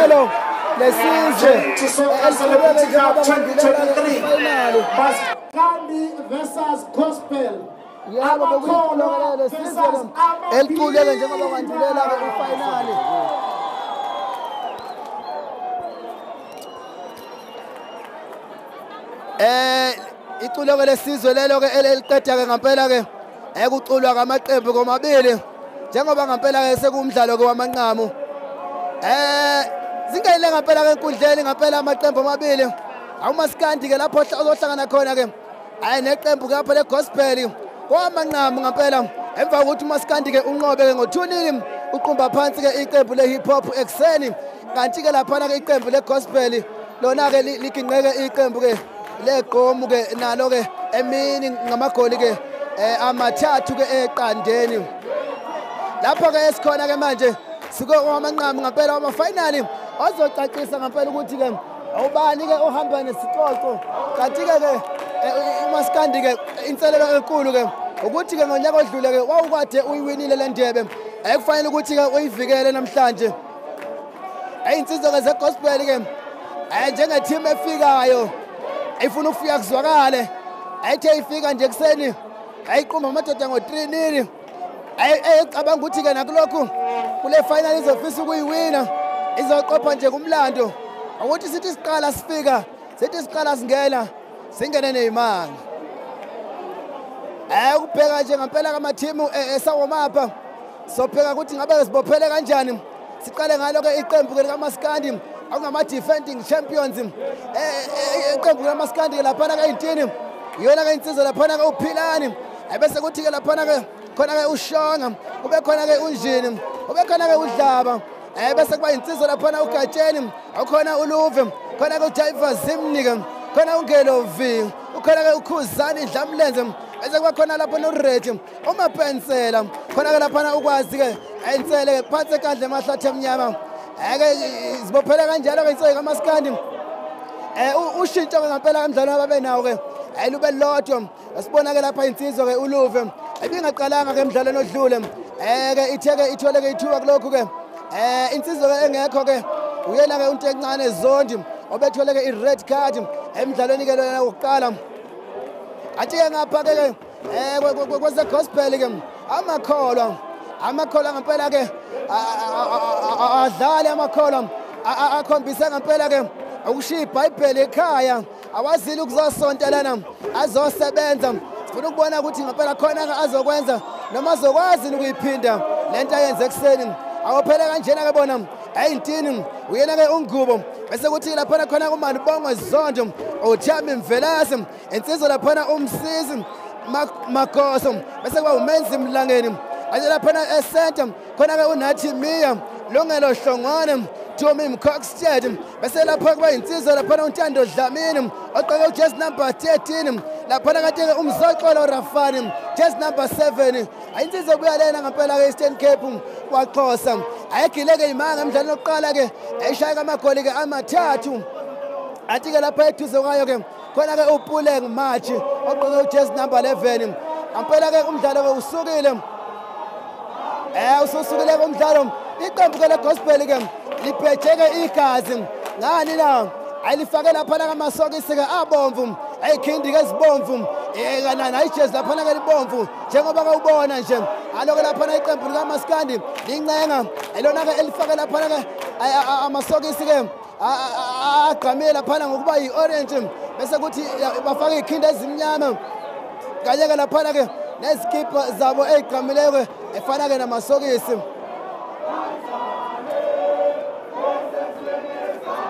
lelo lesizwe Celebrity Cup 2023. Maskandi versus Gospel. Yebo, bekuyiculo lesizwe eliculeke njengoba kwandulela ke ifinali. Iculo ke lesizwe lelo ke eliqeda ke ngempela ke ekuculwa ngamaqembu komabili njengoba ngempela ke sekumdlalo ke wamanqamu. Zingenile ngempela ke enkundleni ngempela amaqembu amabili. Awumaskandi ke lapho ozohlangana khona ke ayi neqembu ke lapho le gospel kwamanqamu ngempela emva kokuthi umaskandi ke unqobe ke ngo-2-0 uqumba phansi ke iqembu le hip hop ekseni, kanti ke laphana ke iqembu le gospel lona ke liginqeke iqembu ke legqomu ke nalo ke emini ngamagoli ke amathathu ke eqandeni. Lapho ke esikhona ke manje siko amanqamu ngempela ama finali ozocacisa ngempela ukuthi ke ubani ke ohamba nesicoco. Kanti ke umaskandi ke inselelo enkulu ke ukuthi ke ngonyaka odlule ke wawukade uyiwinile le ndebe, ekufanele ukuthi ke uyivikele namhlanje. Insizwa ke zegospel ke njenge team efikayo ayifuna ukufika kuzwakale, ayithe ifika nje kuseni ayiqumba amadoda ngo-3-0. Ayicabanga ukuthi ke nakulokhu kule final izofisa ukuyiwina, izoqopha nje kumlando ukuthi sithi siqala sifika, sithi siqala singena, singene neyimanga. Ukubheka nje ngempela kamathimu esawomapha sobheka ukuthi ngabe sibophele kanjani. Siqale ngalo ke iqembu ke likaMaskandi akungama defending champions. Iqembu likaMaskandi ke laphana ke intini iyona ke insizwa laphana ke uPhilani, ebese kuthi ke laphana ke khona ke uShonga, kube khona ke uNjini, kube khona ke uDlaba, bese kuba insizwa laphana uGatsheni, ukhona uLuve, khona ke uJaiva Zimnike, khona uNgelo V, ukhona ke uKhuzani Dlamlenze, bese kuba khona lapho noRethi uMapensela, khona ke laphana ukwazi ke ensele ke phansi ekandle emahlathi emnyama. Eke zibophele kanjalo ke insizwa kaMaskandi. Ushintsho ke ngempela emdlalweni ababenawo ke ayilube lodwa. Sibona ke lapha insizwa ke uLuve ebingaqalanga ke emdlalweni odlule, ke ithe ke ithole ke ithuba kulokhu ke. Insizwa ke engekho ke uyena ke uNtencane Zondi obethole ke i-red card emdlalweni ke lona wokuqala. Athi ke ngapha ke kweze gospel ke amakholwa, amakholwa ngempela ke adlale amakholwa akhombise ngempela ke ukushiya iBhayibheli ekhaya, awazile ukuzosontelana azosebenza. Sifuna ukubona ukuthi ngempela khona azokwenza noma azokwazi ukuyiphinda lento ayenze ekuseni. Awuphele kanjena ke bona ayintini uyena ke uNgubo, bese kuthi laphana khona uMalibongwe Zondo, uThami Mvelase, insizwa laphana uMsizi Magoso, bese kuba uMenzi Mlangeni, anje laphana esenta khona ke uNathi Miya, Lungelo Hlongwane, Tommy Mcockstead, bese lapha kuba insizwa laphana uNtando Dlamini oqoke ujezi number 13, laphana kade ke uMzoxolo Rafani jezi number 7. Ayinsizwa kuya lena ngempela ke Eastern Cape kwaXhosa, ayigileke imanga emdlalweni oqala ke ayishaya amagoli ke amathathu. Athi ke lapha eduze kwayo ke khona ke uPuleng March oqoke ujezi number 11. Ngempela ke umdlalo ke usukile, ususukile ke umdlalo. Iqembu ke le gospel ke libhejeke igazi ngani na ayilifake laphana kamasokisi ke abomvu, ayikhindi ke ezibomvu, nayijezi laphana ke libomvu njengoba ke ubona nje. Aloke laphana iqembu likaMaskandi lincenga elona ke elifake laphana ke amasokisi ke agqamile laphana ngokuba yi-orange, bese kuthi bafake ikhindi ezimnyama kanye ke laphana ke nezikipa zabo ey'gqamileyo ke efana ke namasokisi.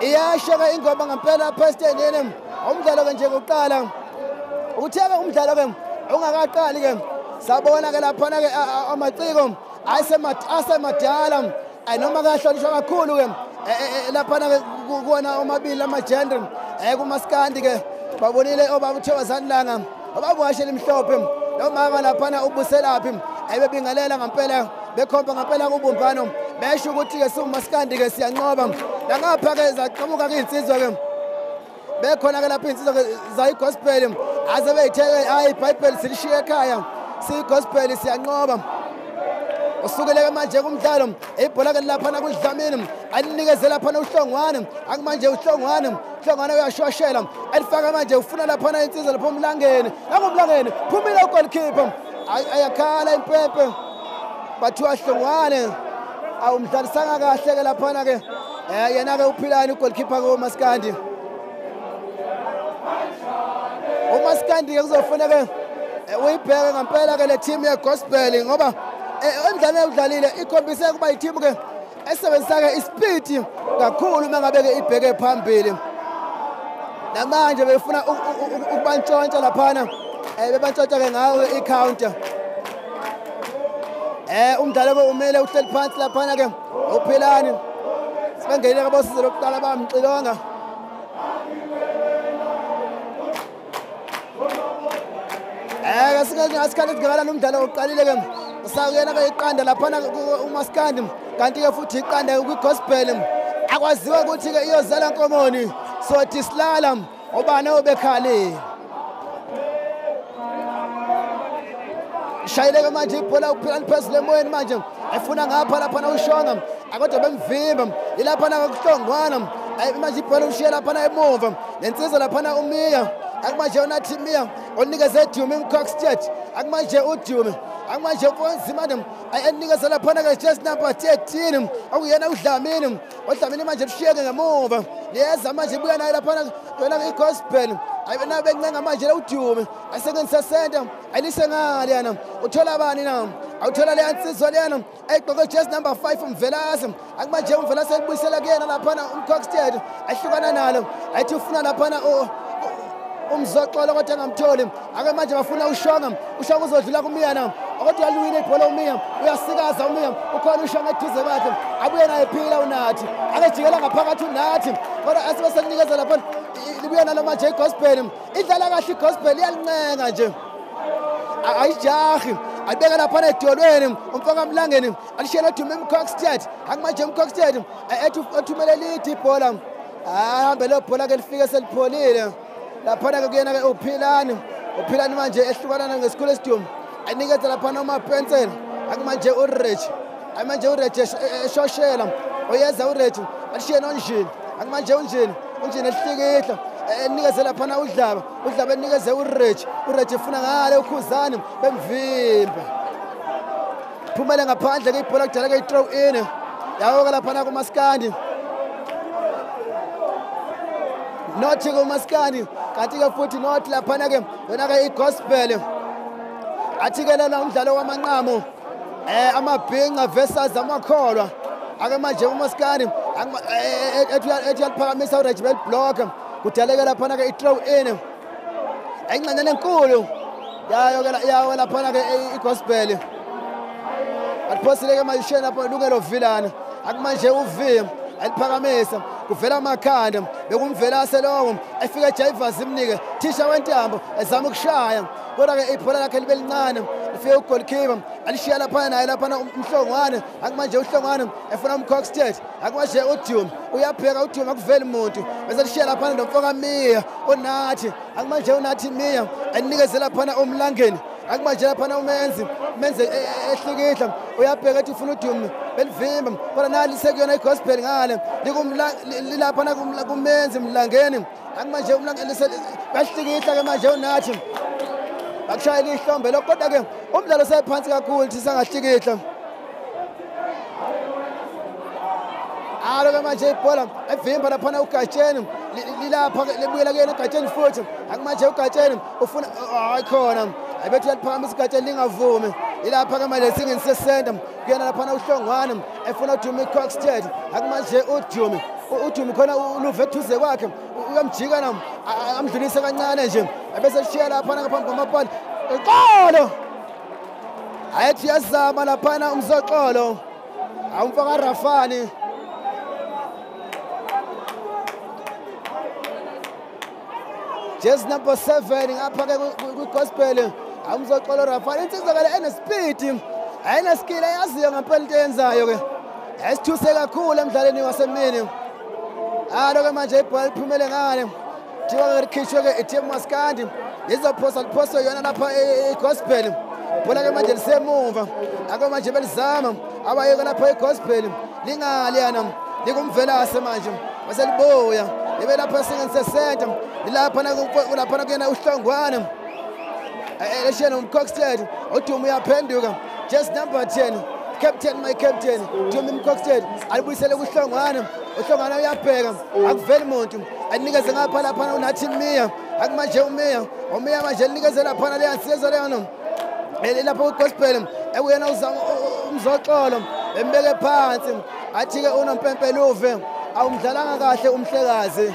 Iyasho ke ingoma ngempela lapha esitendini. Umdlalo ke nje kuqala uthe ke umdlalo ke ungakaqali ke sabona ke laphana ke amaciko asemadala noma kahlonishwa kakhulu ke laphana ke kuwona omabili amagender kumaskandi ke babonile obaba uThokozani Langa, obaba washela imhlophe nomama laphana uBuselaphi ebebingelela ngempela bekhomba ngempela kubumbano besho ukuthi ke siwumaskandi ke siyanqoba. Nangapha ke zaqhamuka ke insizwa ke bekhona ke lapha insizwa ke zayigospel aze beyitheke hayi iBhayibheli silishiye ekhaya siyigospel siyanqoba. Usukele manje kumdlalo ibhola ke lapha na kuDlamini alinikeze lapha na uHlongwane akumanje uHlongwane uyashoshela alifaka manje ufuna lapha na insizwa lapha uMlangeni nangumlangeni phumile ugoalkeeper ayakhala impempe bathiwa Hlongwane awumdlalisanga kahle ke lapha ke yena ke uPhilani ugoalkeeper koMaskandi. uMaskandi ke kuzofuneka uyibheke ngempela ke le team ye gospel ngoba emdlalweni udlalile ikhombise kuba i-team ke esebenzisa ke ispeed kakhulu mangabe ke ibheke phambili. Namanje befuna ukubantshontsha laphana bebantshontsha ke ngawo i-counter. Umdlalo ke umele uhleli phansi laphana ke uPhilani sibengenile abosizo lokuqala bamxilonga. Asikhathi singakalani umdlalo uqalile ke usakuyena ke iqanda laphana uMaskandi kanti ke futhi iqanda kwi-gospel akwaziwa ukuthi ke iyozala nkomoni sothi silala obani obekhalile. Shayeleke manje ibhola uPhilani phezulu emoyeni manje efuna ngapha laphana uShonga kodwa bemvimba ilaphana kuHlongwana manje ibhola ushiye laphana emuva lensizwa laphana uMiya akumanje uNathi Miya onikeze Dumi Mkokstad akumanje uDumi akumanje uNzima enikeze laphana ke just number 13 okuyena uDlamini manje ushiyeke ngemuva liyeza manje ibuya naye laphana yona igospel ayibona bencenga manje la uDumi asebenzisa center ayilise ngale yana uthola bani na awuthola le ansizwa leyana ayigqoke just number 5 uMvelase akumanje uMvelase elibuyisela kuyena laphana uMkokstad ahlukana nalo ayithi ufuna laphana umzoxolo kodwa engamtholi ake manje bafuna uShonga uzodlula kuMiya kodwa uyaluwina ibhola uMiya uyasikaza uMiya ukhona uShonga eduze kwakhe abuye naye phila uNathi akejikela ngaphakathi uNathi kodwa asibe selinikeza lapha libuya nalo manje igospel idlala kahle igospel iyalincenga nje ayijahi ayibeka laphana edolweni umfaka Mlangeni alishiyela uDumi Mkokstad akumanje uMkokstad ethumele lithi ibhola ahambe lo bhola ke lifike selipholile laphana ke kuyena ke uPhilani manje ehlukana ngesikhulu esidumo anikeza laphana uMapensela akumanje uRich amanje uRich eshoshela oyeza uRich alishiye noNjini akumanje uNjini ehlikihla enikeze laphana uDlaba enikeze uRich efuna ngale uKhuzani bemvimba phumele ngaphandle ke ibhola kudala ke i-throw in yawo ke laphana kuMaskandi nothi kuMaskandi kanti ke futhi nothi laphana ke yona ke igospel athi ke lona umdlalo wamanqamu amabhinca versus amakholwa ake manje uMaskandi ethi uyaliphakamisa uRich beliblock kudaleke laphana ke i-throw in engxenyeni enkulu yayo laphana ke igospel aliphosile ke manje lapha Lungelo Vilana akumanje uV aliphakamisa kuvela amakhanda bekumvelase lowo efika eJivers imnike thisha wentambo ezama ukushaya kodwa ke ibhola lakhe libe lincane lifike ugoalkeeper alishiya lapha naye lapha uMhlongwane akumanje uHlongwane efuna uMkokstad akumanje uDumi uyabheka uDumi akuveli umuntu bese lishiya lapha nomfoka Miya uNathi akumanje uNathi Miya anikeze lapha uMlangeni akumanje lapha uMenzi ehlikihla uyabheka ethi ufuna uDumi belivimba kodwa nali sekuyona igospel ngale lilapha kuMenzi Mlangeni akumanje uMlangeni bahlikihla ke manje uNathi bakushayela ihlombe lokho kodwa ke umdlalo sephansi kakhulu thi sangahlikihla alo ke manje ibhola evimba laphana uGatsheni lilapha libuyela kuyena uGatsheni futhi akumanje uGatsheni ufuna hayi khona ayibethi uyaliphakamisa uGatsheni lingavumi ilapha ke manje singeni sesenta kuyena laphana uHlongwane efuna uDumi Kokstad akumanje uDumi khona uluve eduze kwakhe uyamjika na amdlulise kancane nje ebese lishiya laphana ngaphambi kwamapali uxolo ayethi yazama laphana umzoxolo awumfaka Rafani Just number 7 ngapha ke kwi-gospel awumzoxolo Rafani insizakala enespeed ayineskill ayaziyo ngempela into eyenzayo ke esithuse kakhulu emdlalweni wasemini. Alo ke manje ibhola liphumele ngale thiwa ke likhishwe ke i-team Maskandi lizophosa liphoswe yona lapha i-gospel Ibhola ke manje lisemuva, ake manje belizama abayeke lapha eGospel lingaliyana likumvelase manje baselibuya libe lapha esingeni sesenta lilapha lapha kuyena uHlongwane eleshena uMkokstad uDumi uyaphenduka just number 10 captain my captain Dumi Mkokstad alibuyisele kuHlongwane. uHlongwane uyabheka akuveli muntu anikeze ngapha lapha unathi Miya akumanje uMiya manje linikeze lapha leyansizwa leyona lapha kuGospel ekuyena umzoxolo bembeke phansi athi ke unompempe luve awumdlalanga kahle umhlekazi.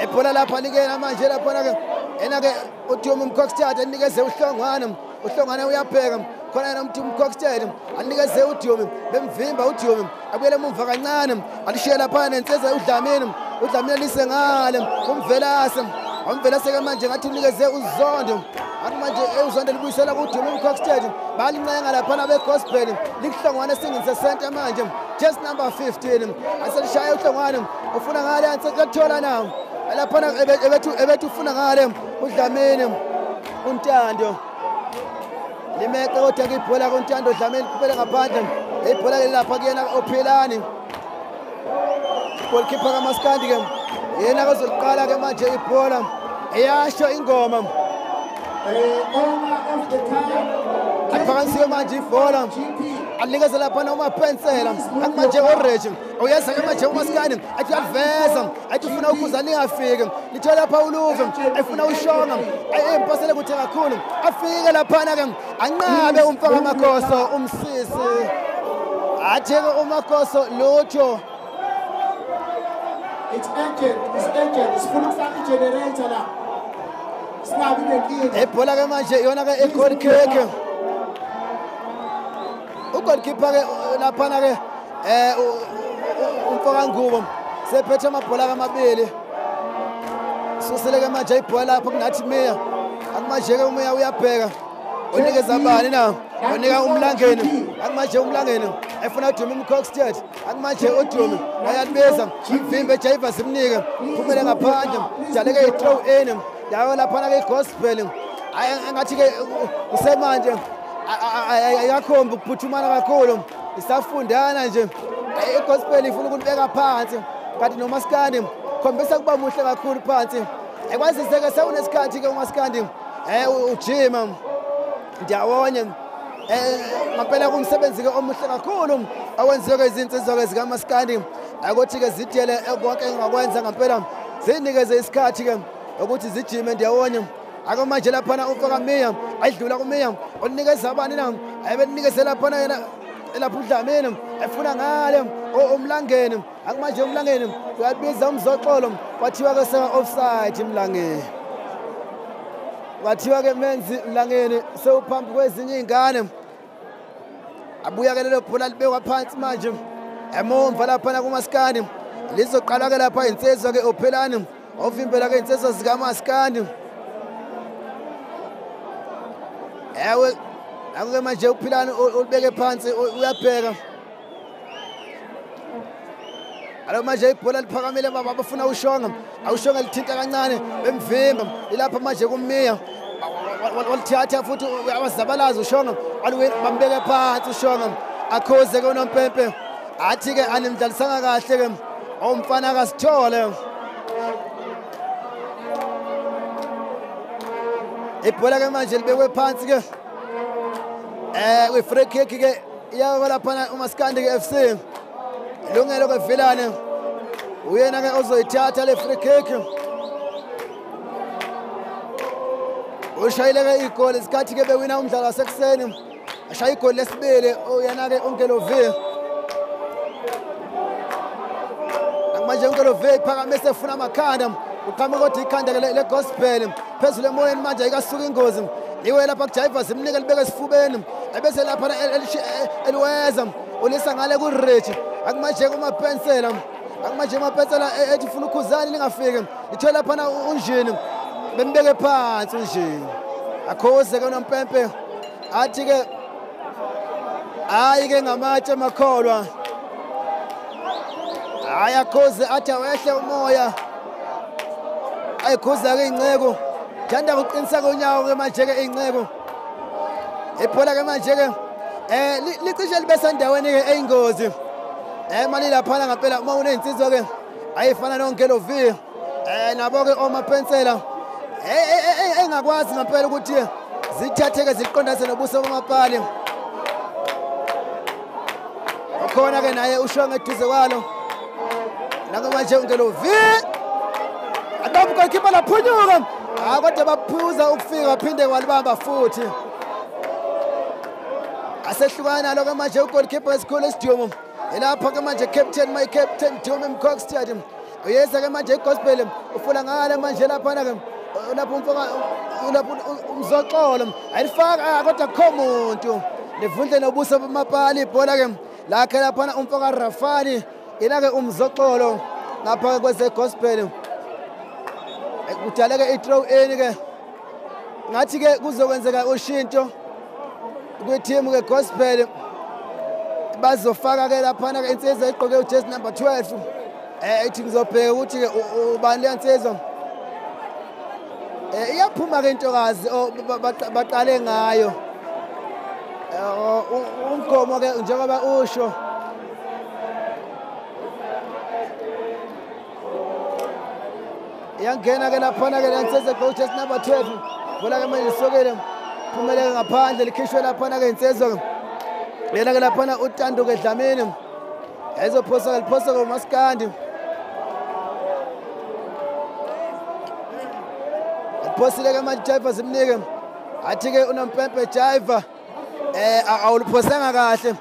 Ibhola lapha likena manje lapha ke ena ke uDumi Mkokstad anikeze uHlongwane. uHlongwane uyabheka khona yena uDumi Mkokstad anikeze uDumi bemvimba uDumi abuyele emumva kancane alishiye lapha nensizwa uDlamini. uDlamini lise ngale umvelase ke manje ngathi unikeze uZondo akumanje uZondo libuyisela kuDumi Mkokstad balincenga lapha beGospel likuHlongwane esingeni sesenta manje just number 15 aselishaya uHlongwane ufuna ngale ansethola na lapha ebethu ufuna ngale uDlamini uNtando limeqe kodwa ke ibhola kuNtando Dlamini kuphela ngaphandle ibhola ke lapha kuyena ophilani goalkeeper kaMaskandi ke yena kozoliqala ke manje ibhola iyasho ingoma aphakanyisiwe manje ibhola alikeze lapha uMapensela akumanje oreji uyeza ke manje uMaskandi athi uyaveza athi ufuna ukuza lingafiki lithola lapha uluve efuna ushonga empasele kuthi kakhulu afike laphana ke anqabe umfaka Makhoso umsisi athi ke uMakhoso lutho. It's urgent, it's urgent. Sifuna ukufaka igenerator la. Singabi nenkinga. Ibhola ke manje iyona ke egoal kick. Ugoalkeeper ke laphana ke umfoka Ngubo sephethe amabhola amabili. Suseleke manje ibhola lapha kunathi Miya. Akumanje ke uMiya uyabheka. Unikeza bani na? Unika uMlangeni. Akumanje uMlangeni efuna uDumi Mkokstad akumanje uDumi ayalibiza imvimbe ejayiva simnike phumele ngaphandle jaleke i-throw in yawo laphana ke iGospel engathi ke usemanje ayakhomba ukuphuthumana kakhulu isafundana nje iGospel ifuna ukulibeka phansi kanti noMaskandi khombisa kuba muhle kakhulu phansi ekwaziseke sewunesikhathi ke uMaskandi ujima ndawonye ngempela kumsebenzi ke omuhle kakhulu awenziwe ke izinsizwa ke zikaMaskandi akuthi ke zidele konke engakwenza ngempela zinikeze isikhathi ke ukuthi zijime ndawonye. Ake manje laphana umfaka Miya ayidlula kuMiya onikeza abani na ayebenikeze laphana yena lapha uDlamini efuna ngale uMlangeni akumanje uMlangeni uyabiza umzoxolo kwathiwa ke seka offside Mlangeni kwathiwa ke menzi Mlangeni sewuphambi kwezinye izingane abuya ke lelo bhola libekwa phansi manje emumva lapha kuMaskandi lizoqala ke lapha insizwa ke ophelani ovimbela ke insizwa zikaMaskandi ewe akuke manje uphilani ulibeke phansi uyabheka alo manje ibhola liphakamile baba bafuna ushonga awushonga lithinta kancane bemvimba ilapha manje kuMiya walithatha futhi abazabalaza ushonga bambeke phansi ushonga akhoze ke unompempe athi ke animdlalisanga kahle ke umfana kaSithole. Ibhola ke manje libekwe phansi ke we-free kick ke iyaba laphana uMaskandi ke FC lungelo ke Vilane uyena ke ozoyithatha le free kick ushayile ke igoli isikhathi ke bewina umdlalo wasekuseni ashaya igoli lesibili uyena ke uNkelo V manje uNkelo V phakamise efuna amakhanda uqhamuka kodwa ikhanda le Gospel phezulu emoyeni manje ayikasuka ingozi iwe lapha kujayiva simnike libeke esifubeni ebese lapha eliweza ulisa ngale kuRich akumanje kuMapensela akumanje uMapensela ethi ufuna ukhuzani lingafiki lithola lapha unjini bembeke phansi unjini akhoze ke unompempe athi ke hayi ke ngamatshe makholwa hayi akhoze athi awehle umoya ayikhoza ke inceko thanda ukuqinisa konyawo ke manje ke inceko Ibhola ke manje ke licishe libe sendaweni ke eyingozi. Mali laphana ngempela uma unezinsizwa ke ayifana noNgelo V nabo ke omapensela engakwazi ngempela ukuthi zithatheke ziqondase nobuso bamapali. Khona ke naye ushonga eduze kwalo. Nango manje uNgelo V Adamu goalkeeper laphunyuka. Kodwa baphuza ukufika phinde walibamba futhi. Asehlukana nalo ke manje ugoalkeeper esikhulu esidumo. Elapha ke manje captain my captain Dumi Mkokstad. Uyeza ke manje igospel ufula ngale manje lapha ke lapho umfoka lapho umzoxolo ayifaka kodwa akukho muntu. Livundle nobuso bamapali ibhola ke lakhe lapha umfoka Rafani ila ke umzoxolo lapha kweze gospel. Kudaleke i-throw in ke ngathi ke kuzokwenzeka ushintsho kwi-team ke gospel. Bazofaka ke laphana ke insizwa igqoke ujezi number 12. Ithi ngizobheka ukuthi ke ubani le nsizwa. Iyaphuma ke intokazi baqale ngayo. Umgomo ke njengoba usho. Iyangena ke laphana ke le nsizwa egqoke ujezi number 12. Bola ke manje lisokele phumeleke ngaphandle likhishwe laphana ke insizwa. Yena ke laphana uTando ke Dlamini. Ezophosa liphosa ngoMaskandi. Liphosile ke manje Jiva zimnike. Athi ke unompempe Jiva awuliphosanga kahle.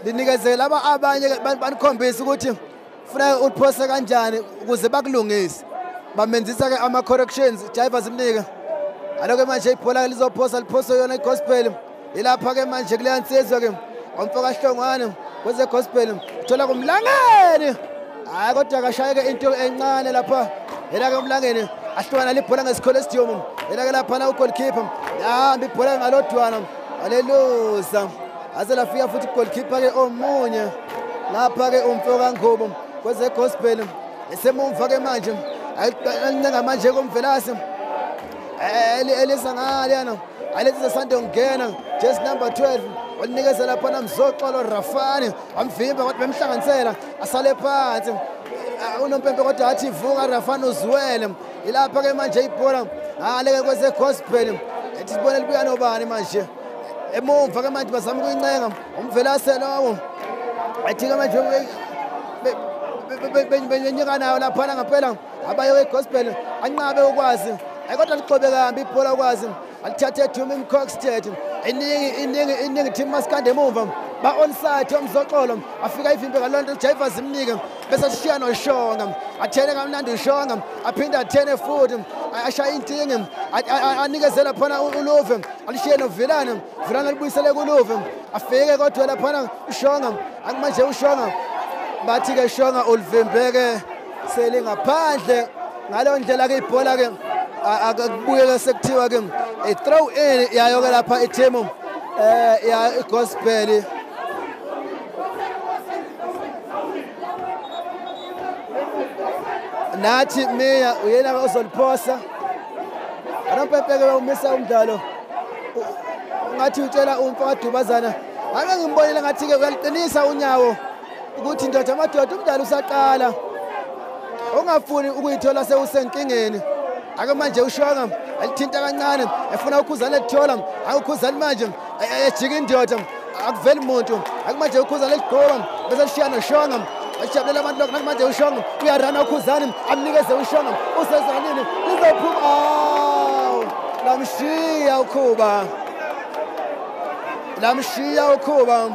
Linikezele laba abanye banikhombisa ukuthi funeka uliphose kanjani ukuze bakulungise. Bamenzisa ke ama corrections Jiva zimnike. Aloke manje ibhola lizophosa liphosa yona igospel. Ilapha ke manje kuleya nsizwa ke umfoka Hlongwane kweze gospel thola kumlangeni. Hayi kodwa akashayeke into encane lapha. Yena ke umlangeni ahlukana libhola ngesikhole esidumo. Yena ke lapha ugoalkeeper hamba ibhola ngalodwana. Haleluya. Aze lafika futhi ugoalkeeper ke omunye lapha ke umfoka Ngubo kweze gospel esemumva ke manje alincenga manje komvelasi elisa ngale yana alethisa Sando ngena just number 12 walinikeza lapha namzoxolo Rafani amvimba kodwa bemhlanganisela asale phansi unompempe kodwa athi vuka Rafani uzwele. Ilapha ke manje ibhola ngale ke kweze gospel ethi sibone libuya nobani manje emumva ke manje bazama ukuyincenga umvelase lowo athi ke manje benyuka nayo lapha ngempela abaye we-gospel anqabe ukwazi kodwa lixobe kambi ibhola ukwazi alithathe Dumi Mkokstad. Iningi team Maskandi emuva ba onside umzoxolo afika ivimbe ngalonto Jiva zimnike bese sishiya noShonga athene kamnandi uShonga aphinde athene futhi ashaya intingi anikezela phana uLuve alishiye noVilane Vilane alibuyisele kuLuve afike kodwa laphana uShonga akumanje uShonga bathi ke Shonga ulivimbeke selingaphandle ngaleyo ndlela ke ibhola ke akubuyeke sekuthiwa ke i-throw in yayo ke lapha i-team ya gospel. Nathi Meya uyena ozoliphosa. Anompempe ke umisa umdlalo. Ngathi utshela umfaka Dubazana. Ake ngimbonile ngathi ke uyaliqinisa unyawo ukuthi indoda amadoda umdlalo usaqala. Ungafuni ukuyithola sewusenkingeni. Ake manje uShonga alithinta kancane efuna ukhuzana ethola akukhuzani manje ejika indoda akuveli umuntu. Ake manje ukhuzana eligqoka bese lishiya noShonga ajabulela abantu lokho. Manje uShonga uyarana ukhuzani amnikeze uShonga usezanini lizophuma. Aw lamshiya ukhuba lamshiya ukhuba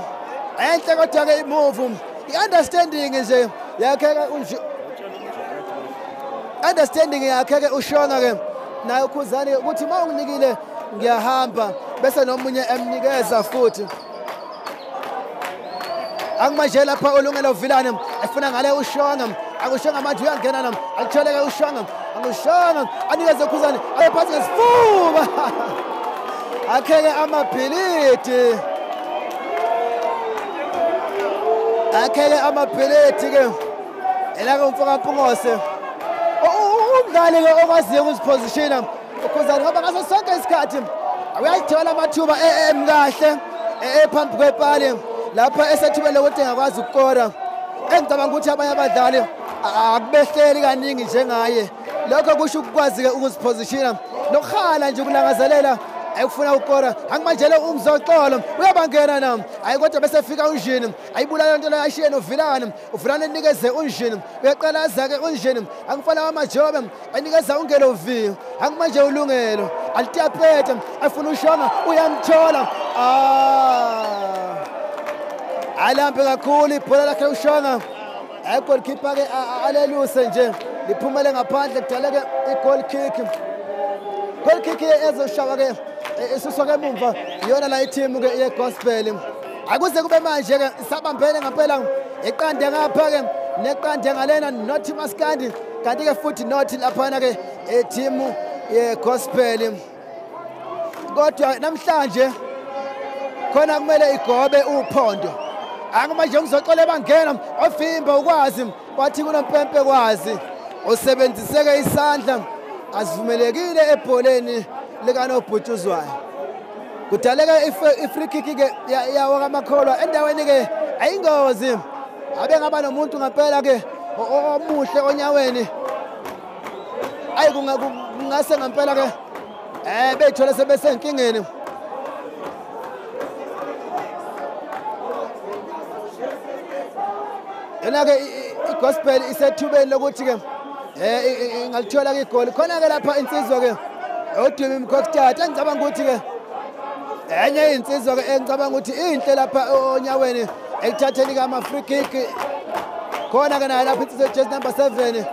enhle kodwa ke imove i-understanding nje yakhe understanding yakhe ke uShonga ke naye ukhuzani ukuthi uma unginikile ngiyahamba bese nomunye emnikeza futhi. Akumanje lapha ulungelo Vilane efuna ngale uShonga akushonga manje uyangena nami alitholeke uShonga akushonga anikeze ukhuzani ayephansi ngesifuba akheke amabhilidi akheke amabhilidi ke elake umfoka Mpungose umdlali ke okwaziyo ukuzipositiona ukhuzani ngoba ngaso sonke isikhathi Uyayithola amathuba emkahle phambi kwepali lapha esethubeni lokuthi engakwazi ukukora. Engicabanga ukuthi abanye abadlali akubehleli kaningi njengaye. Lokho kusho ukukwazi ke ukuzipositiona nokuhala nje ukulangazelela ekufuna ukukora. Angimanje uMzoxolo uyabangena na ayi kodwa bese fika uNjini ayibulala into leyo ashiye noVilane. uVilane enikeze uNjini uyaqalaza ke uNjini angifana wamajobe enikeza uNgelo V. Angimanje uLungelo alitapete afuna uShonga uyamthola. Alambe kakhulu ibhola lakhe uShonga. Goalkeeper ke aleluse nje liphumele ngaphandle kudaleke i-goal kick. Goal kick ezoshawa ke isuswa ke emumva iyona la i-team ke ye-gospel. Akuze kube manje ke isabambene ngempela iqande ngapha ke neqande ngalena not maskandi kanti ke futhi not laphana ke e-team ye-gospel. Kodwa namhlanje khona kumele igobe uphondo. Angimanje uMzoxolo bangena ovimba ukwazi wathi kunompempe kwazi usebenziseke isandla asivumelekile ebholeni likanobhutshuzwayo. Kudaleka i-free kick ke yawo kamakholwa endaweni ke ayingozi. Abe ngaba nomuntu ngempela ke omuhle onyaweni. Ayi kungase ngempela ke beyithola sebesenkingeni. Yona ke i-gospel isethubeni lokuthi ke ingalithola ke igoli. Khona ke lapha insizwa ke oDumi Mkokstad engicabanga ukuthi ke enye insizwa ke engicabanga ukuthi inhle lapha onyaweni ekuthatheni kama free kick. Khona ke naye lapha insizwa jersey number 7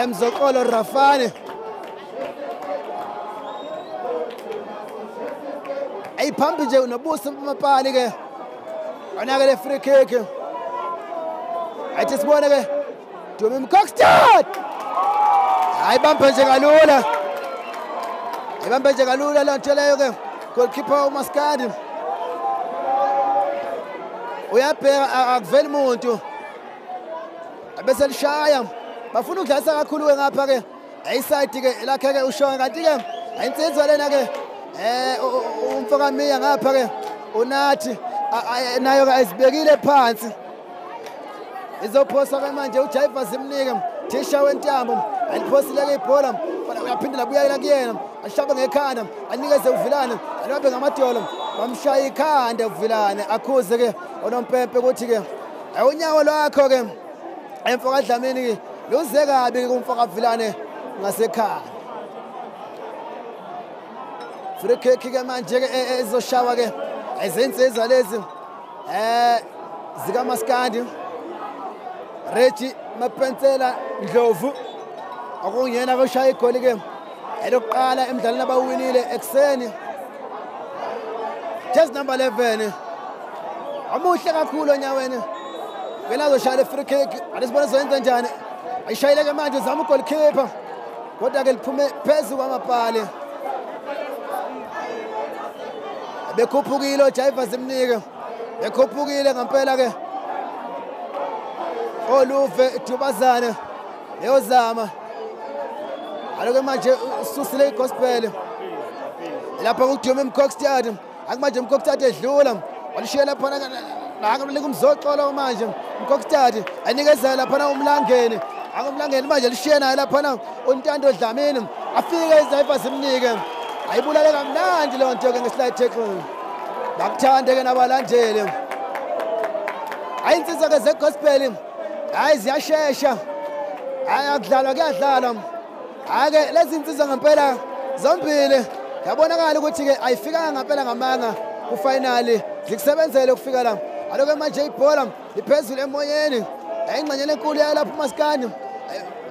Mzoxolo Rafani. Ayiphambi nje unobuso amapali ke. Ona ke le free kick. Athi sibone ke Dumi Mkokstad. Ayibambe nje kalula. Ayibambe nje kalula le nto leyo ke goalkeeper uMaskandi. Uyabheka akuveli umuntu. Bese lishaya. Bafuna ukudlalisa kakhulu ke ngapha ke. Ayiside ke lakhe ke uShonga kanti ke ayinsizwa lena ke umfoka Miya ngapha ke uNathi nayo ke ayizibekile phansi. Izophosa ke manje uJaiva zimnike thisha wentambo aliphosile ke ibhola uyaphindela buyela kuyena ashabe ngekhanda anikeze uVilane alibambe ngamadolo bamshaya ikhanda uVilane akhuze ke onompempe ukuthi ke unyawo lwakho ke emfoka Dlamini luze kabi kumfoka Vilane ngasekhanda. Free kick ke manje ke ezoshawa ke izinsizwa lezi zikaMaskandi. Reggie Mapensela Ndlovu okungiyena koshaya igoli ke elokuqala emidlalweni abawinile ekuseni. Just number 11 amuhle kakhulu onyaweni wena azoshaya le free kick. Alisibona zoyenza njani. Ayishayile ke manje uzama ugoalkeeper kodwa ke liphume phezu kwamapali. Bekhuphukile uJaiva zimnike bekhuphukile ngempela ke Oluve Dubazane yozama. Aloke manje ususile igospel lapha kuDumi Mkokstad. Akumanje Mkokstad edlula walishiya lapha nakamlika uMzoxolo manje Mkokstad anikezela lapha uMlangeni. AkumLangeni manje lishiya naye lapha uNtando Dlamini afike iZaiva zimnike ayibulale kamnandi leyo nto ke ngeslide tackle. Bakuthande ke nabalandeli. Ayinsizwa ke zegospel hayi ziyashesha. Hayi akudlalwa kuyadlalwa. Hayi ke lezi insizwa ngempela zombili yabonakala ukuthi ke ayifikanga ngempela ngamanga kufinali zikusebenzele ukufika la. Aloke manje ibhola liphezulu emoyeni ayingxenyane enkulu yalapha uMaskandi.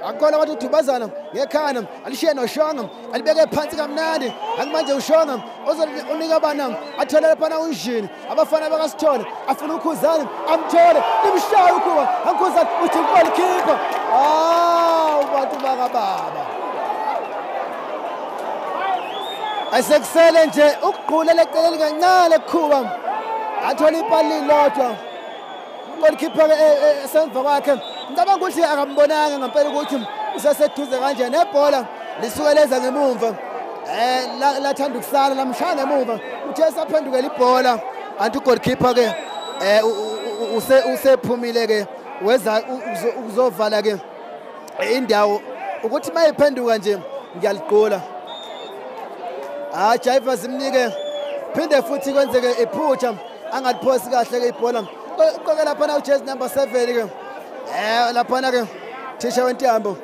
Akukona kwathi uDubazana ngekhanda alishiye noShonga alibeke phansi kamnandi. Akumanje uShonga ozonika bana athole lapha uNjini abafana bakaSithole afuna uKhuzani amthole limshaya ukhuba ankhuzani uthi goalkeeper. Bantu bakababa ayisekusele nje ukugqulela eceleni kancane ekhuba athola ipali lodwa. Goalkeeper esemva kwakhe ngicabanga ukuthi akambonanga ngempela ukuthi useseduze kanje nebhola lisuke leza ngemumva. Lathanda ukusala lamshaya ngemuva uthe saphendukela ibhola anti ugoalkeeper ke usephumile ke weza ukuzovala ke indawo ukuthi mayiphenduka nje ngiyaliqola. Jaiva zimnike phinde futhi kwenzeke iphutha angaliphosi kahle ke ibhola. Uqoke lapha ujezi number 7 ke lapha ke thisha wentambo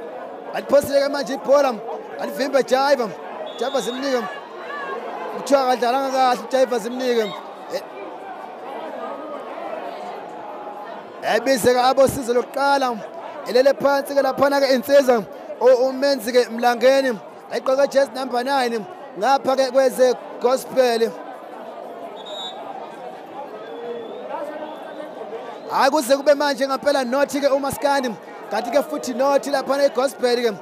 aliphosile ke manje ibhola alivimbe Jaiva. Jaiva zimnike kuthiwa kadlalanga kahle Jaiva zimnike ebizeka abosizo lokuqala elele phansi ke laphana ke insizwa umenzi ke Mlangeni ayiqoke jezi number 9 ngapha ke kweze gospel. Hayi kuze kube manje ngempela nothi ke uMaskandi kanti ke futhi nothi laphana egospel ke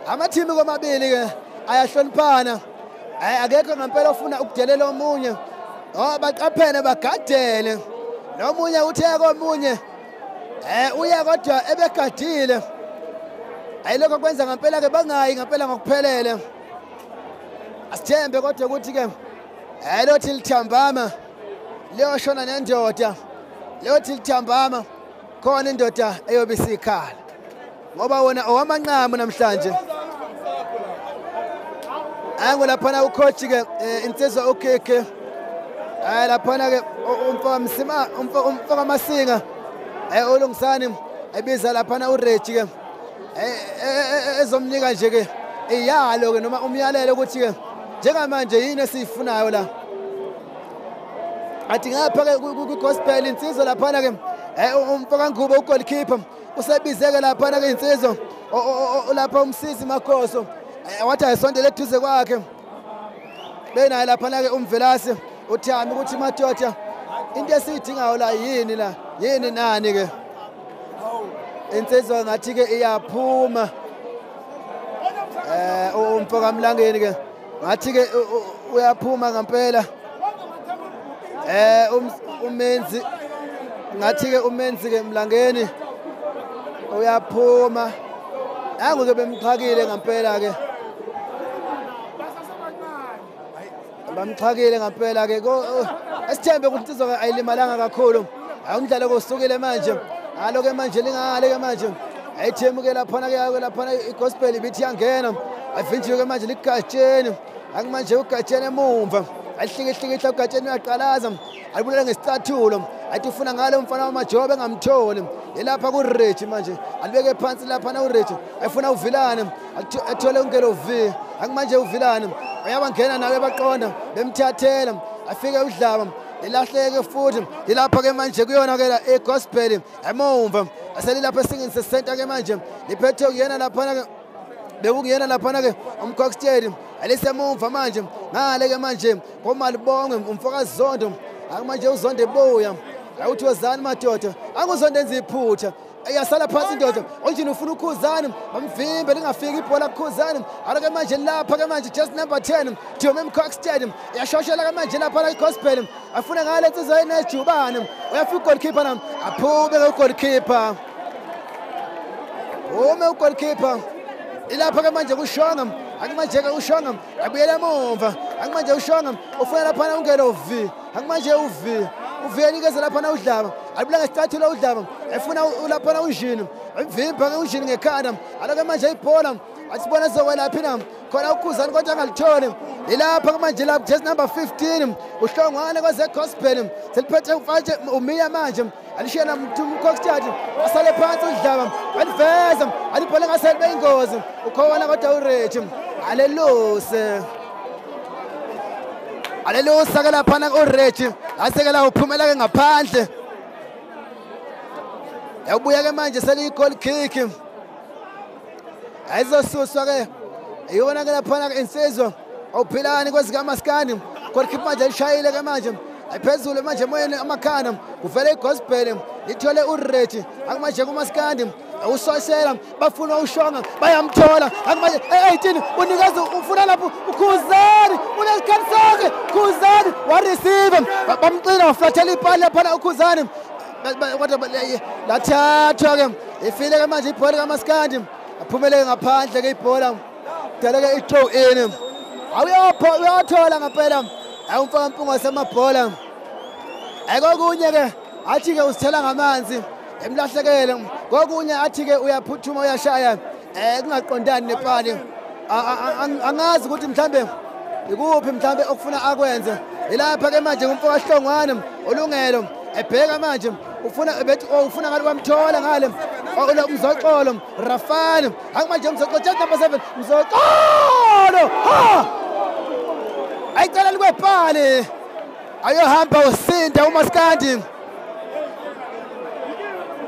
amathimi komabili ke ayahloniphana. Akekho ngempela ofuna ukudelela omunye. Baqaphene bagadele nomunye uthe komunye uya kodwa ebegadile. Ayilokho kwenza ngempela ke bangayi ngempela ngokuphelele. Asithembe kodwa ukuthi ke lothi lithambama liyoshona nendoda, leyothi lithambama khona indoda eyobe isikhala ngoba wona owamanqamu namhlanje. Ango laphana ucoach ke insizwa uKeke laphana ke umfaka umfaka Masinga olungisani ebiza laphana uReggie ke ezomnika nje ke iyalo ke noma umyalelo ukuthi ke njengamanje yini esiyifunayo la. Athi ngapha ke ku-gospel insizwa laphana ke umfaka Ngubo ugoalkeeper usebizeke laphana ke insizwa lapha umsizi Makhoso wathi ayisondele eduze kwakhe benaye laphana ke umvelasi uthami ukuthi madoda into esiyidingayo la yini la yini nani ke. Insizwa ngathi ke iyaphuma umfaka Mlangeni ke ngathi ke uyaphuma ngempela. Umenzi ngathi ke umenzi ke Mlangeni uyaphuma. Nangu ke bemxhakile ngempela ke bamxhakile ngempela ke. Esithembe ukuthi insizwa ayilimalanga kakhulu. Umdlalo kusukile manje alo ke manje lingale ke manje ayithemu ke laphana ke laphana igospel ibithi yangena avinjiwe ke manje ligatsheni akumanje ugatsheni emumva alihlikihlikihla ugatsheni uyaqalaza alibulala ngesicathulo athi ufuna ngalo umfana wamajobe engamtholi elapha kuReggie manje alibeke phansi lapha na uReggie ayifuna uVilane athole ungelo V akumanje uVilane uyabangena nawe baqonda bemthathela afike udlaba ilahleke futhi ilapha ke manje kuyona ke la egospel emumva aselilapha esingeni sesenta ke manje liphethe kuyena lapha ke bekungiyena lapha ke umcocktail alisemumva manje ngale ke manje komalibonge umfokazi Zondo akumanje uZondo ebuya awuthi wozani madoda anguzonde enza iphutha iyasala phansi indoda onjini ufuna ukhuzani bamvimbe lingafiki ibhola kukhuzani aloke manje lapha ke manje just number 10 Dome Mcockstead iyashoshela ke manje lapha la igospel afuna ngale insizwa enejubane uyafika goalkeeper nam aphume ke goalkeeper ume ugoalkeeper ilapha ke manje kushonga akumanje ke ushonga abuyela emumva akumanje ushonga ufuna lapha ungelo V akumanje uV uviyenikeza lapha na udlaba alibula ngesicathulo udlaba efuna lapha na unjini imvimba ke unjini ngekhanda aloke manje ibhola asibona sokwelaphi na khona ukhuzani kodwa angalitholi ilapha manje lapha just number 15 uhlongwane kweze gospel seliphethe umfaje umiya manje alishiyana mthumkokstad asale phansi udlaba aliveza alibhola ngasele beyingozi ukhona kodwa uReggie aleluse alelusa ke laphana uReggie asekela uphumela ke ngaphandle yabuya ke manje seliyi goal kick ayizosuswa ke iyona ke laphana insizwa awuphilani kwezikaMaskandi goal kick manje alishayile ke manje ayiphezulu manje emoyeni amakhanda kuvele igospel lithole uReggie akumanje kuMaskandi usosela bafuna ushonga bayamthola akumanje 18 unikeza ufuna lapho ukhuzani unesikhathi sakhe Khuzani wa receive bamcina waflathela ipali lapha ukhuzani kodwa lathathwa ke ifile ke manje ibhola kaMaskandi aphumeleke ngaphandle ke ibhola daleke i-throw in. Awuyopho uyathola ngempela awumfaka Mpungose amabhola. Akokunye ke athi ke usithela ngamanzi emlahlekele, kokunye athi ke uyaphuthuma uyashaya kungaqondani nepali. Angazi ukuthi mhlambe ikuphi mhlambe okufuna akwenze. Ilapha ke manje umfaka Hlongwane olungelo ebheka manje ufuna bethi ufuna ngale bamthola ngale uMzoxolo Rafani. Akumanje uMzoxolo just number 7 Mzoxolo ha ayicela likwepali ayohamba usinda uMaskandi,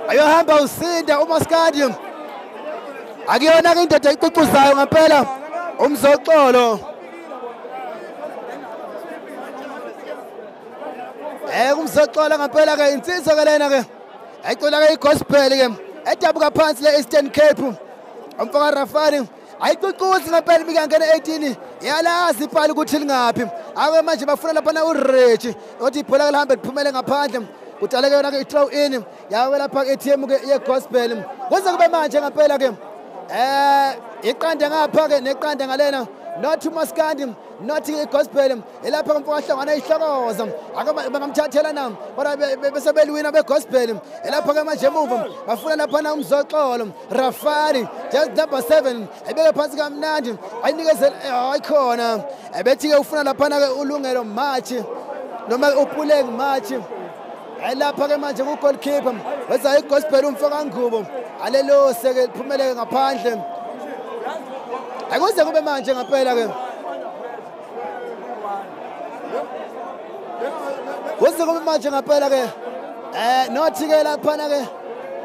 ayohamba usinda uMaskandi. Akuyona ke indoda icucuzayo ngempela uMzoxolo. UMzoxolo ngempela ke insizwa ke lena ke ayicela ke igospel ke edabuka phansi le Eastern Cape. Umfaka Rafani ayicucuzi ngempela imikangena 18 yalazi ipali ukuthi lingaphi. Ake manje bafuna lapha na uRechi ukuthi ibhola lihambe liphumele ngaphandle kudaleke yona ke i-throw in yawe lapha ke-team ke ye-gospel. Kuze kube manje ngempela ke iqanda ngapha ke neqanda ngalena, not uMaskandi not igospel. Elapha umfaka Hlongwane ihlokoza ake bangamthathela na kodwa bese belwina begospel. Elapha ke manje emuva bafuna lapha na uMzoxolo Rafani just number 7 ebeke phansi kamnandi ayinikezele ayikhona ebethi ke ufuna lapha na ke ulungelo match noma uPuleng match. Elapha ke manje ku goalkeeper wenza igospel umfaka Ngubo alelose ke liphumeleke ngaphandle. Akuze kube manje ngempela ke kuze kube manje ngempela ke nothi ke laphana ke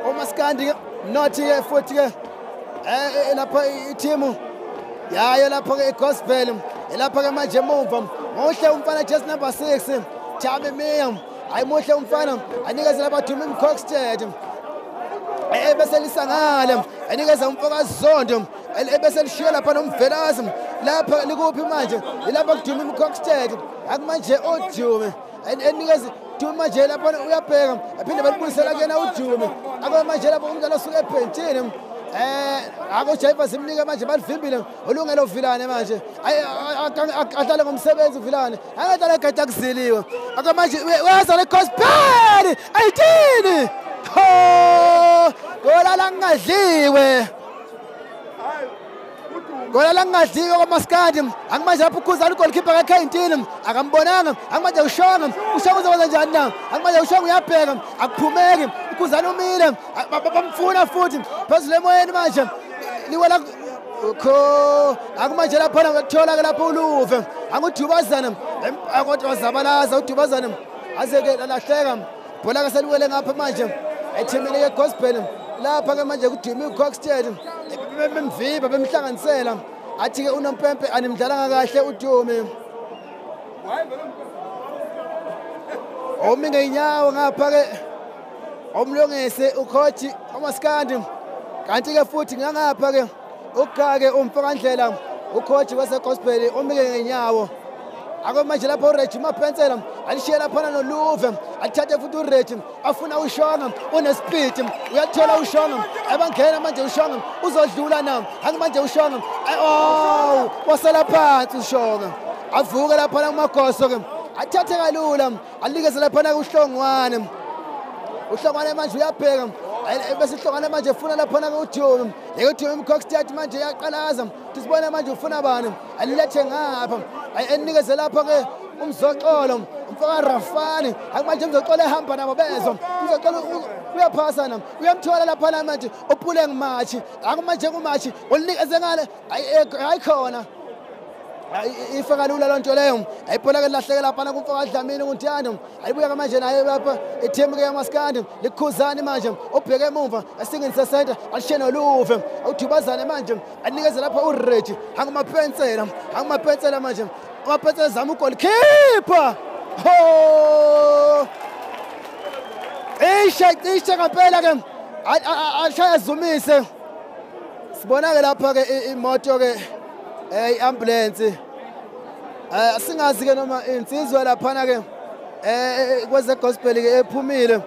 uMaskandi ke nothi ke futhi ke lapha i-team yayo lapha ke igospel. Lapha ke manje emuva muhle umfana just number 6 Thami Miya. Ayimuhle umfana anikeze lapha Dumi Mkokstad ebese lisangale anikeza umfaka Zondo ebese lishiya lapha noMvelasi. Lapha likuphi manje? Lapha kuDumi Mkokstad akumanje oDumi enikeza Dumi manje lapha uyabheka aphinde balibuyisela kuyena uDumi. Akumanje lapha umdlalo osuke ebhentshini akujayiva simnike manje balivimbile ulungelo Vilane manje adlale ngomsebenzi uVilane angadlala egada kuziliwe. Akumanje uyaza le gospel 18 ho gola langadliwe, gola langadliwe kwaMaskandi. Angimanje lapho ukhuzana ugoalkeeper ka-19 akambonanga. Angimanje ushonga ushonga uzokwenza njani na? Angimanje ushonga uyabheka akuphumeki ukhuzana umile bamfuna futhi phezulu emoyeni manje liwela kho. Akumanje lapha ngathola ke lapho uluve angudubazana kodwa wazabalaza udubazana aze ke lahleka bhola ke seliwele ngapha manje ethimini ye-gospel. Lapha ke manje kuDumi Mkokstad bemviba bemhlanganisela athi ke unompempe animdlalanga kahle uDumi. Omi ngeenyawo ngapha ke omlungise ucoach uMaskandi kanti ke futhi ngangapha ke ukake umfakandlela ucoach wase-gospel omike ngeenyawo. Ake manje lapho uReji Mapensela alishiye laphana noLuve alithathe futhi uReji afuna uShonga unespeed uyathola uShonga abangena manje uShonga uzodlula na akumanje uShonga oh wasala phansi uShonga avuke laphana kuMagoso ke athathe kalula alikeze laphana kuHlongwane. uHlongwane manje uyabheka bese uHlongwane manje ufuna laphana kuDumi yekuDumi Mkokstad manje uyaqalaza sibona manje ufuna bani alilethe ngapha enikeze lapha ke uMzoxolo umfaka Rafani. Akumanje uMzoxolo ehamba nabo bezwa uMzoxolo uyaphasana uyamthola lapha manje uPuleng match akumanje kumatch ulinikeze ngale ayikhona ifa kalula lonto leyo ayibhola ke lahleke lapha kumfaka Dlamini kuNtando ayibuya manje naye lapha ethemu ke yaMaskandi likhuzani manje ubheke emuva esingeni sesenta alishiye noLuve uDubazane manje anikeze lapha uReji angumapensela angumapensela manje amapensela zama ugoalkeeper ho isha ngempela ke ashaya zumise sibona ke lapha ke imoto ke i-ambulance singazi ke noma insizwa laphana ke kweze gospel ke ephumile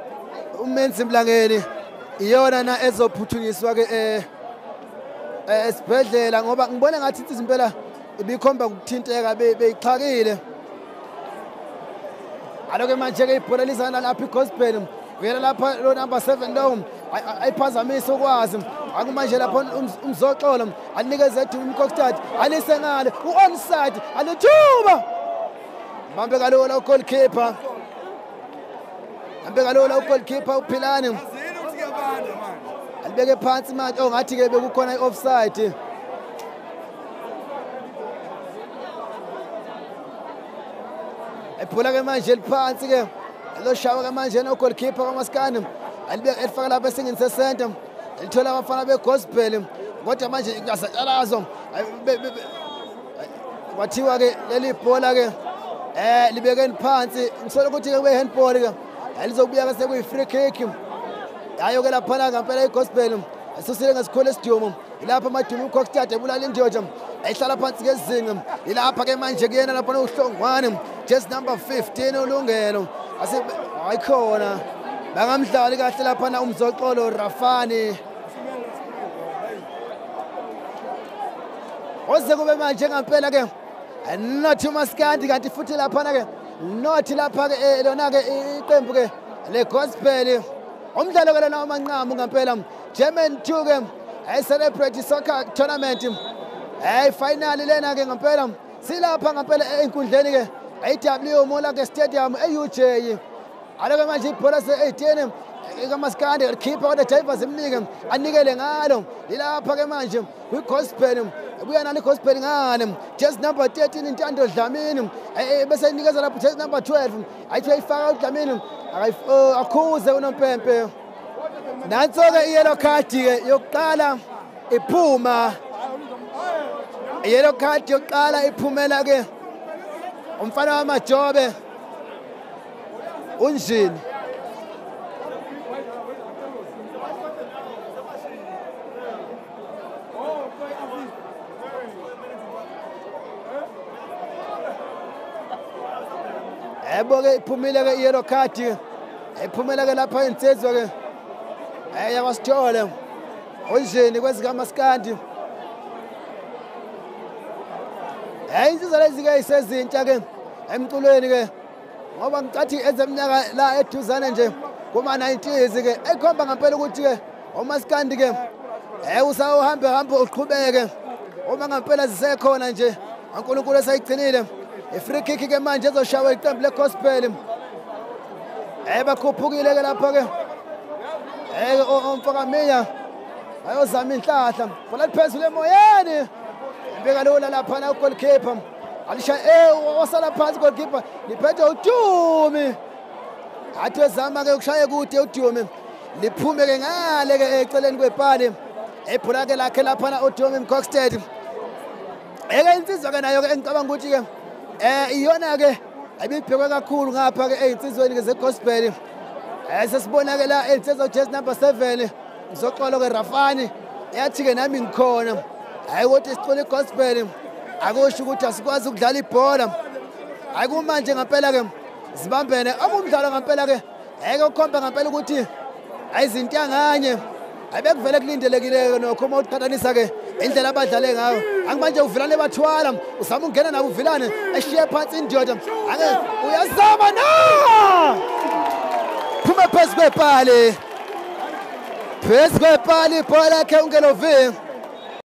uMenzi Mlangeni iyona na ezophuthunyiswa ke esibhedlela ngoba ngibona ngathi insizwa impela Ibikhomba ukuthinteka beyixhakile. Aloke manje ke ibhola lizana lapha iGospel. Uyela lapha lo number 7 lo ayiphazamisa ukwazi. Akumanje lapha umzoxolo anikeze uMkokstad alise ngale uonside alithuba. Bambe kalula ugoalkeeper. Bambe kalula ugoalkeeper uPhilani. Alibeke phansi manje ongathi ke bekukhona ioffside. Ibhola ke manje liphansi ke loshawa ke manje no goalkeeper kaMaskandi alibeke elifaka lapha esingeni sesenta lithola abafana beGospel kodwa manje kuyasatshalazo kwathiwa ke leli bhola ke libekeni phansi ngisola ukuthi ke kube handball ke alizokubuya ke sekuyi free kick hayo ke lapha ngempela iGospel asusile ngesikhulu esidumo ilapha amadumo uMkokstad ebulala indoda ayihlala phansi ngezinga ilapha ke manje kuyena lapha uHlongwane just number 15 uLungelo ase ayikhona bangamdlali kahle lapha na umzoxolo Rafani oze kube manje ngempela ke not uMaskandi kanti futhi lapha ke not lapha ke lona ke iqembu ke le Gospel umdlalo ke lona amanqamu ngempela German 2 ke ay celebrate soccer tournament ay finally lena ke ngempela silapha ngempela enkundleni ke AW Molake Stadium eUJ aloke manje ibhola se-18 kaMaskandi likhipha kodwa Javas imnike anikele ngalo lilapha ke manje kwiGospel buya nalo iGospel ngale just number 13 Intando Dlamini bese inikeza lapho just number 12 ayithi uyayifaka uDlamini akhuze unompempe. Nanso ke iyellow card ke yokuqala iphuma iyellow card yokuqala iphumela ke umfana wamajobe unjini. Yebo ke iphumile ke iyellow card iphumela ke lapha insizwa ke yakwasithole unjini kwezikaMaskandi. Insizwa lezi ke isezintsha ke emculweni ke ngoba ngicathi ezeminyaka la eduzane nje kuma 90s ke ekhomba ngempela ukuthi ke uMaskandi ke usawuhambe hambe uqhubeke uma ngempela zisekhona nje uNkulunkulu esayigcinile. I-free kick ke manje ezoshawa iqembu leGospel. Bakhuphukile ke lapha ke umfakamiya ayozama inhlahla bhola liphezulu emoyeni ibeka lula lapha na ugoalkeeper alisha wasala phansi goalkeeper liphethe uDumi athi ezama ke ukushaye kude uDumi liphume ke ngale ke eceleni kwepali ebhola ke lakhe lapha na uDumi Mkokstad. Eke insizwa ke nayo ke engicabanga ukuthi ke iyona ke ayibhekwe kakhulu ngapha ke ezinsizweni ke zeGospel. Sesibona ke la insizwa just number 7 Mzoxolo ke Rafani yathi ke nami ngikhona hayi ukuthi sicela iGospel akusho ukuthi asikwazi ukudlala ibhola. Hayi kumanje ngempela ke zibambene okumdlalo ngempela ke eke ukhomba ngempela ukuthi ayizintanganye ayibekuvele kulindelekile nokho uma uqhathanisa ke indlela abadlale ngayo. Angimanje uVilane bathwala uzama ungena nabo uVilane eshiye phansi indoda ake uyazama na phuma phezu kwepali phezu kwepali ibhola lakhe uNgelo V.